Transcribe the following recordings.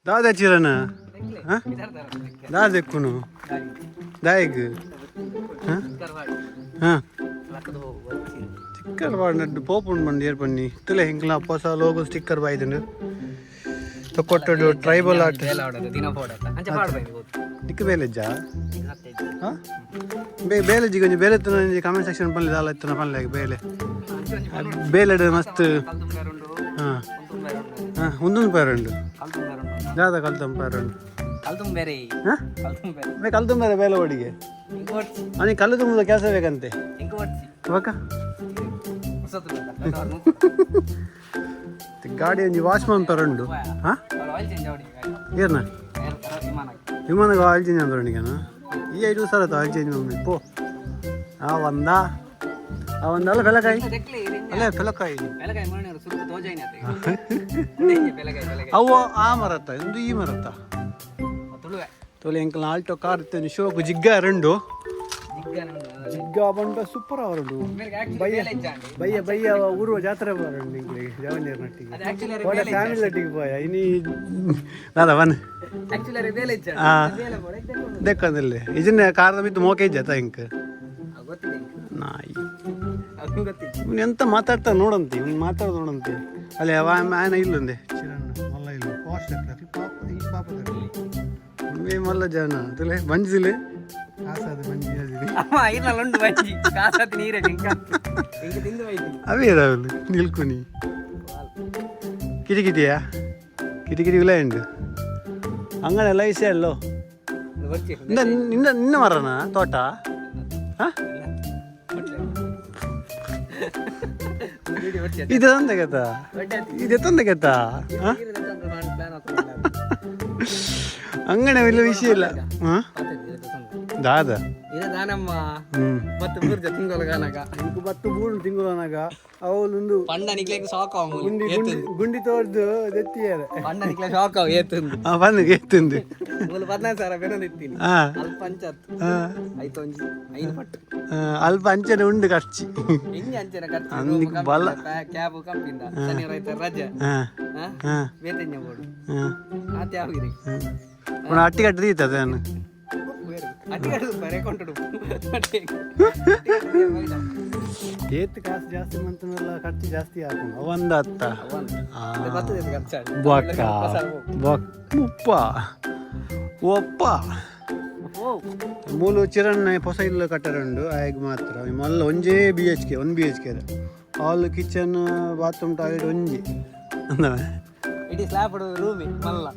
ದಾದ ಚಿರನ ಹಾ? ದಾದ ಎಕ್ಕುನು ದಾಯಗ್ ಹಾಂ ಹಾಂ ಸ್ಟಿಕ್ಕರ್ ಪಾಡ್ನಡ್ಡು ಪೋಪುಂಡು ಬಂದು ಏರ್ ಬನ್ನಿ ತುಲೆ ಹಿಂಗ್ಲ ಹೊಸ ಲೋಗೋ ಸ್ಟಿಕ್ಕರ್ ಬಾಯ್ದುಂಡು ತೊಕೊಟ್ಟಡು ಟ್ರೈಬಲ್ ಆರ್ಟ್. ದಿನ ಪೋಡತ್ತ ಅಂಚ ಪಾಡ್ಬೇಕು. ನಿಕ್ಕ ಬೇಲೆಜ್ಜಾ? ಹಾಂ, ಬೇ ಬೇಲೆಜ್ಜಿ ಕೊಂಚ ಬೇಲೆ ಇತ್ತು. ಕಮೆಂಟ್ ಸೆಕ್ಷನ್ ಪನ್ಲೆ, ದಾಲ ಇತ್ತನ ಪನ್ಲೆ. ಬೇಲೆ ಬೇಲೆಡ್ ಮಸ್ತ್. ಹಾಂ ಹಾಂ, ಒಂದೊಂದು ಪೇರುಂಡು. ದಾದ ಕಲ್ತಂಪಾರುಂಡು? ಕಲ್ತುಂಬೇರೆ. ಹಾಂ. ಕಲ್ತುಂಬೇರೆ. ಬೇ ಕಲ್ತುಂಬೇರೆ ಬೇಲೆ ಒಡಿಗೆ. ಇಂಕ ಒಡ್ಚಿ. ಅವನಿಗೆ ಕಲ್ಲು ತುಂಬುದ ಕೆಲಸ ಬೇಕಂತೆ. ಇಂಕ ಒಡ್ಚಿ. ಬಕ ಗಾಡಿ ಒಂಜಿ ವಾಶ್ ಮನ್ಪರುಂಡು. ಹಾಂ. ಆಯಿಲ್ ಚೇಂಜ್ ಆವಡಿ. ಏರ್ನ? ವಿಮಾನ. ವಿಮಾನಕ್ಕೆ ಆಯಿಲ್ ಚೇಂಜ್ ಅಂದ್ರೆ ಈ ಐದು ಸಾವಿರ ಆಯಿಲ್ ಚೇಂಜ್ ಮಾಡಿ ಪೋ. ಆ ಒಂದ ಆ ಒಂದಲ್ಲ ಬೆಲಕಾಯಿ ಅಲ್ಲ ಪೆಲಕಾಯಿ. ಬೆಲಗಾಯಿ ಮರಣ ಸುರುಕು ತೋಜಾಯಿನ ಬೆಲಗಾಯಿ ಬೆಲಗಾಯಿ. ಅವು ಆ ಮರತ್ತ ಇಂದು ಈ ಮರತ್ತ. ತುಳುವೆ. ತೋಲೆ ಎಂಕಲ್ ಆಲ್ಟೋ ಕಾರ್ ಇತ್ತು, ಶೋಕು ಜಿಗ್ಗ ರಂಡು. ಜಿಗ್ಗ ಬಂಡ ಸೂಪರ್ ಅವರುಂಡು. ಬಯ್ಯ ಬಯ್ಯ ಬಯ್ಯ ಊರುವ ಜಾತ್ರೆ ಬರಂಡು ಇಂಕ್ಲಿಗೆ ಜವನಿಯರ್ ನಟ್ಟಿಗೆ ಹೋದ ಫ್ಯಾಮಿಲಿ ನಟ್ಟಿಗೆ ಪೋಯ ಇನಿ ದಾದ ಬನ್. ಆಕ್ಚುಲಿ ಬೇಲೆ ಇಜ್ಜ. ಆ. ಬೇಲೆ ಬೋಡ. ದೆಕ್ಕಂದಿಲ್ಲ ಇಜನ್ನೆ ಕಾರ್ದ ಮಿತ್ತು ಮೋಕೆ ಇಜ್ಜ ಇಂಕ್. ಗೊತ್ತಿದೆ. ನಾಯಿ. ಅದು ಗೊತ್ತಿದೆ. ಇವ್ನು ಎಂತ ಮಾತಾಡ್ತಾ ನೋಡಂತಿ, ಇವ್ನು ಮಾತಾಡೋದು ನೋಡಂತಿ. ಅಲ್ಲಿ ಅವ ಆಯನ ಇಲ್ಲೊಂದೆ ಚಿರಣ್ಣ ಮಲ್ಲ ಇಲ್ಲ ಪಾಸ್ಟ್ ಪಾಪ ಈ ಪಾಪ ಮೇ ಮಲ್ಲ ಜನ ತುಲೆ ಬಂಜಿಲೆ ಕಾಸಾದ ಬಂಜಿ ಅದಿದೆ. ಅಮ್ಮ ಇಲ್ಲ ಉಂಡು ಬಂಜಿ ಕಾಸಾತಿ ನೀರೇ ಇಂಕ ಇಂಕ ತಿಂದು ಬೈತಿ. ಅವೇ ರಾಹುಲ್ ನಿಲ್ಕುನಿ ಕಿಟಿ ಕಿಟಿಯಾ ಕಿಟಿ ಕಿಟಿ ಇಲ್ಲ ಉಂಡು ಅಂಗನೆ ಎಲ್ಲ ಇಸೆ ಅಲ್ಲೋ. ನಿನ್ನ ನಿನ್ನ ನಿನ್ನ ಮರನ ತೋಟ. ಹಾ, ಇದು ತಂದೆ ಕೇತ, ಇದು ತಂದೆ ಕೇತ. ಅಂಗನೆ ಇಲ್ಲ ವಿಷಯ ಇಲ್ಲ. ಹಾ, ದಾದ? ಇದೆ ದಾನಮ್ಮ. ಹ್ಮ್. ಮತ್ತು ಬೂರ್ಜ ತಿಂಗಳು ಕಾನಗ. ಇಂಕು ಬತ್ತು ಬೂಳು ತಿಂಗಳು ಅವಲೊಂದು. ಪಂಡ ನಿಕ್ಲೆಗ್ ಶಾಕ್ ಅವ. ಗುಂಡಿ ಗುಂಡಿ ಗುಂಡಿ ತೋರ್ದು ದೆತ್ತಿಯಾರೆ. ಪಂಡ ನಿಕ್ಲೆ ಶಾಕ್ ಅವ ಏತುಂದು. ಆ ಬಂದು ಎತ್ತುಂದು. ಮೂಲು 15,000 ಬೆನೊಂದು ಇತ್ತೀನಿ. ಅಲ್ಪ ಅಂಚತ್ತು. ಐತು ಒಂಜಿ ಐದು ಪಟ್ಟು. ಆ, ಅಲ್ಪ ಅಂಚನೆ ಉಂಡು ಖರ್ಚಿ. ಹೆಂಗೆ ಅಂಚನೆ ಖರ್ಚು? ಅಂದಿಗ್ ಬಲ. ಕ್ಯಾಬ್ ಕಂಪಿಂದ ಶನಿವಾರ ಐತ ರಜೆ. ಹಾ? ಬೇತೆಂಜ ಬೋಡು. ಆತೆ ಆವಿರಿ. ಪುಣ ಅಟ್ಟಿ ಕಟ್ಟಿ ದೀತದೆ ನಾನು. ಅಟ್ಟಿ ಬರೆ ಕೊಂಟು. ಏತ್ ಕಾಸು ಜಾಸ್ತಿ ಮಂತನೆಲ್ಲ ಖರ್ಚು ಜಾಸ್ತಿ ಆಪುಂಡು ಅವಂದ ಅತ್ತ. ಬರ್ತದೆ ಖರ್ಚು. ಬೊಕ್ಕ ಬೊಕ್ ಮುಪ್ಪ ಒಪ್ಪ. ಓ. ಮೂಲು ಚಿರಣ್ಣ ಪೊಸ ಇಲ್ಲು ಕಟ್ಟರುಂಡು ಆಯಗ್ ಮಾತ್ರ ಮಲ್ಲ ಒಂಜೇ BHK, 1 BHK, hall, kitchen, bathroom, toilet ಒಂಜಿ ಅಂದವೆ. ಇಡೀ ಸ್ಲ್ಯಾಬ್ ರೂಮಿ ಮಲ್ಲ.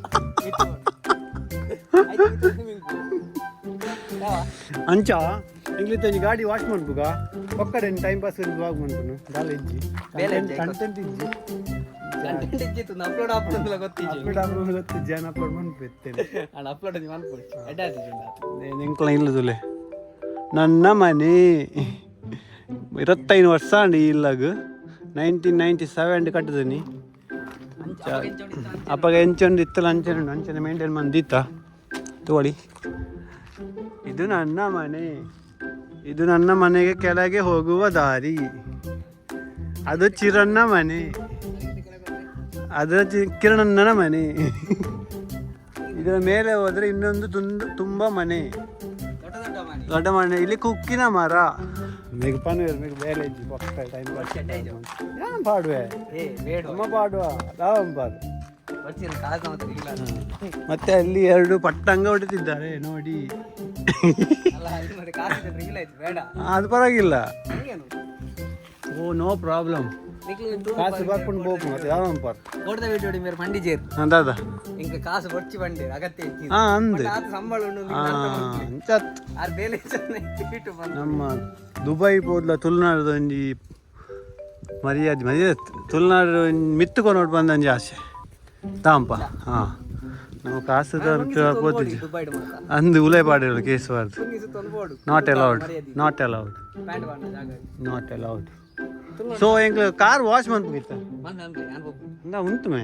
ಅಂಚ ಇಂಗ್ಲಿತ ಒಂಜಿ ಗಾಡಿ ವಾಶ್ ಮನ್ಪುಗ ಒಕ್ಕಡೆ ಟೈಮ್ ಪಾಸ್ ಬ್ಲಾಗ್ ಮನ್ಪುನು ದಾಲ ಇಜ್ಜಿ. ಬೇಲೆ ಇಜ್ಜಿ. ಕಂಟೆಂಟ್ ಇಜ್ಜಿ. ಕಂಟೆಂಟ್ ಇಜ್ಜಿತ್ತು, ಅಪ್ಲೋಡ್ ಆಪುಂಡುಲ ಗೊತ್ತಿಜ್ಜಿ. ಅಪ್ಲೋಡ್ ಆಪುಂಡು ಗೊತ್ತಿಜ್ಜಿ, ನಾನು ಅಪ್ಲೋಡ್ ಮನ್ಪು ಇತ್ತೇನೆ. ಅಣ್ಣ ಅಪ್ಲೋಡ್ ಮನ್ಪುಡು ಎಡ್ಡಾತಿಜಿ. ಎಂಕ್ಲ ಇಲ್ಲದುಲೆ ನನ್ನ ಮನೆ 25 ವರ್ಷ ಅಂಡ್ ಈ ಇಲ್ಲಗ್ 1997 ಕಟ್ಟದನಿ. ಅಪ್ಪಗ ಎಂಚೊಂದು ಇತ್ತಲ್ಲ ಅಂಚನೆ ಉಂಡು, ಅಂಚನೆ ಮೇಂಟೈನ್ ಮಂದಿತ್ತ ತೋಳಿ. ಇದು ನನ್ನ ಮನೆ. ಇದು ನನ್ನ ಮನೆಗೆ ಕೆಳಗೆ ಹೋಗುವ ದಾರಿ. ಅದು ಚಿರಣ್ಣ ಮನೆ, ಅದು ಕಿರಣಣ್ಣನ ಮನೆ. ಇದರ ಮೇಲೆ ಹೋದರೆ ಇನ್ನೊಂದು ತುಂಡು ತುಂಬ ಮನೆ. ದೊಡ್ಡ ದೊಡ್ಡ ಮನೆ. ದೊಡ್ಡ ಮನೆ. ಇಲ್ಲಿ ಕುಕ್ಕಿನ ಮರ. ಮೇಘ ಪನ್ವೇರು ಮೇಘ ಬೇಲೆ ಇಜ್ಜಿ ಪಕ್ಕ ಟೈಮ್ ಪಾಸ್ ಯಾನ್ ಪಾಡುವೆ. ಏ ಬೇಡ. ಅಮ್ಮ ಪಾಡುವ ದಾವಂ ಪಾಡು. ಬರ್ತೀನಿ ಕಾಸು ಮಾತ್ರ ಇಲ್ಲ. ಮತ್ತೆ ಅಲ್ಲಿ ಎರಡು ಪಟ್ಟಂಗ ಹೊಡಿತಿದ್ದಾರೆ ನೋಡಿ. ಅಲ್ಲ, ಅಲ್ಲಿ ಮತ್ತೆ ಕಾಸು ಇದ್ರೆ ಇಲ್ಲ ಆಯ್ತು ಬೇಡ. ಅದು ಪರವಾಗಿಲ್ಲ. ಹಂಗೇನು? ಓ, ನೋ ಪ್ರಾಬ್ಲಮ್. ನಿಕ್ಲು. ಕಾಸು ಬರ್ಕೊಂಡು ಹೋಗು ಮತ್ತೆ ಯಾವ ಪಾರ್. ಕೊಡ್ದ ವಿಡಿಯೋ ಮೇರೆ ಮಂಡಿ ಜೇರ್. ಹಾಂ ದಾದಾ. ಇಂಕ ಕಾಸು ಬೊಚ್ಚಿ ಬಂಡಿ ಅಗತ್ಯ ಇಜ್ಜಿ. ಹಾ ಅಂದೆ. ಆತ ಸಂಬಳ ಉಂಡು. ಅಂಚತ್. ಆರ್ ಬೇಲೆ ಇಟ್ಟು ಬಂದು. ನಮ್ಮ ದುಬೈ ಪೋದ್ಲ ತುಳುನಾಡು ಒಂಜಿ ಮರ್ಯಾದೆ ಮರ್ಯಾದೆ ತುಳುನಾಡು ಮಿತ್ತು ಕೊನೋಡು ಬಂದಂಜಿ ಆಸೆ ತಾಂಪ. ಹಾಂ, ನಮ್ಮ ಕಾಸು ಪೋತಿದ್ದು. ದುಬೈ ಮಾತ್ರ. ಅಂದು ಉಲೈ ಪಾಡಿರು ಕೇಸ್ ಬಾರ್ದು. ತುಂಗಿಸು ಬೋಡು. Not allowed, not allowed. Pant ಬಾಂಡ ಜಾಗ. Not allowed. So ಎಂಕ್ಲು ಕಾರ್ ವಾಶ್ ಮನ್ಪುಗಿತ್ತ. ಬಂದ ಅಂದ್ರೆ ಯಾನ್ ಹೋಗು. ಇಂದ ಉಂಟು ಮೇ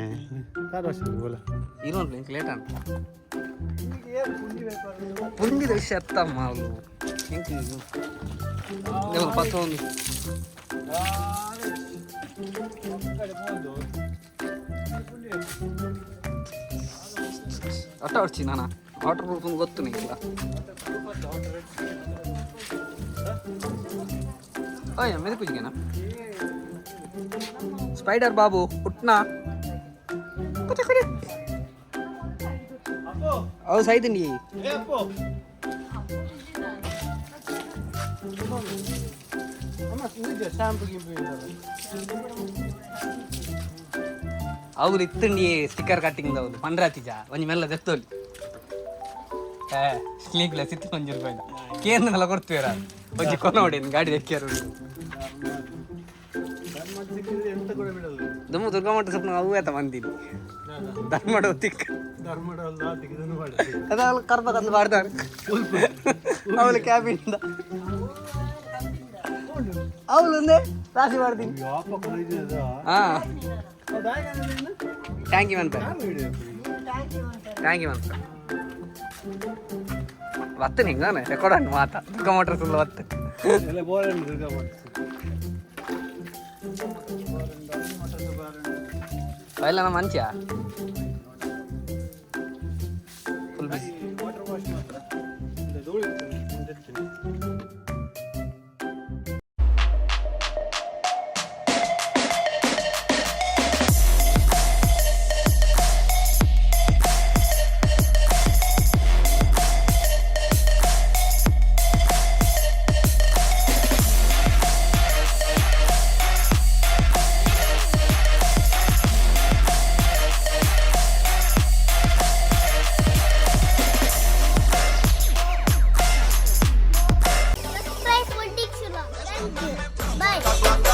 ಕಾರ್ ವಾಶ್ ಬೋಲ. ಇರೋನ್ ಇಂಕ್ ಲೇಟ್ ಅಂತ ಪುಂಡಿದ ವಿಷಯ ಅತ್ತಮ್ಮ ಅವಳು ಎಂಕ್ ಪತ್ತೊಂದು. ಕಟ್ಟಾಡ್ಚಿ ನಾನು ವಾಟರ್ ಪ್ರೂಫ್ ಗೊತ್ತು ನಿಂಗಿಲ್ಲ. ಓಯ್, ಮೆದಪುಜಿಗೆನಾ? ಸ್ಪೈಡರ್ ಬಾಬು ಉಟ್ನಾ? ಕುಚ ಕುಚ. ಅವು ಸೈದಿಂಡಿ. ಶಾಂಪು ಗಿಂಪು. ಅವ್ರು ಇತ್ತಂಡಿ ಸ್ಟಿಕ್ಕರ್ ಕಟ್ಟಿಂಗ್ ಹೌದು ಪಂಡ್ರಾತಿಜ ಒಂಜಿ ಮೆಲ್ಲ ದೆತ್ತೋಲಿ. ಏ ಸ್ಲೀಕ್ಲೆಸ್ ಇತ್ತು ಒಂಜಿ ರೂಪಾಯಿ ಕೇಂದ್ರನೆಲ್ಲ ಕೊಡ್ತೀರ. ಒಂಜಿ ಕೊನೋಡಿ ಗಾಡಿ ಎಕ್ಕಿಯಾರು. ಸಿಕ್ಕಿದ್ರೆ ಎಂತ ಕೂಡ ಬಿಡಲ್ಲ. ದುಮ್ಮು ದುರ್ಗಾ ಮಠ ಸ್ವಲ್ಪ ಅವು ಆತ ಬಂದಿನಿ ಧರ್ಮಡ ತಿಕ್ಕ. ಧರ್ಮಡಲ್ಲ ತೆಗೆದನು ಮಾಡಿ. ಅದಲ್ಲ ಕರ್ಬಕಂದು ಮಾಡ್ತಾರೆ ಅವಳು ಕ್ಯಾಬಿನಿಂದ ಅವಳು ಒಂದೇ ರಾಶಿ ಮಾಡ್ತೀನಿ. ಯಾಪ ಕಾಲೇಜ್ ಅದ. ಹಾ, thank you ಅಂತ, thank you ಅಂತ. ಬತ್ತು ನಿಂಗಾನೆ ರೆಕಾರ್ಡ್ ಅನ್ನು ಮಾತಾ ದುರ್ಗಾ ಮೋಟರ್ಸ್ ಎಲ್ಲ ಬತ್ತು. ಎಲ್ಲ ಬೋರಂಡು ದುರ್ಗಾ ಮಠ. ಅವೆಲ್ಲ ನಮ್ಮ ಮಂಚ ಫುಲ್ ಬಿಸಿ. ವಾಟರ್ ವಾಶ್ ಮಾತ್ರ ಧೂಳು ಇರ್ತದೆ, ಇರ್ತೇನೆ. Subscribe for Dikshula. Thank you. Bye.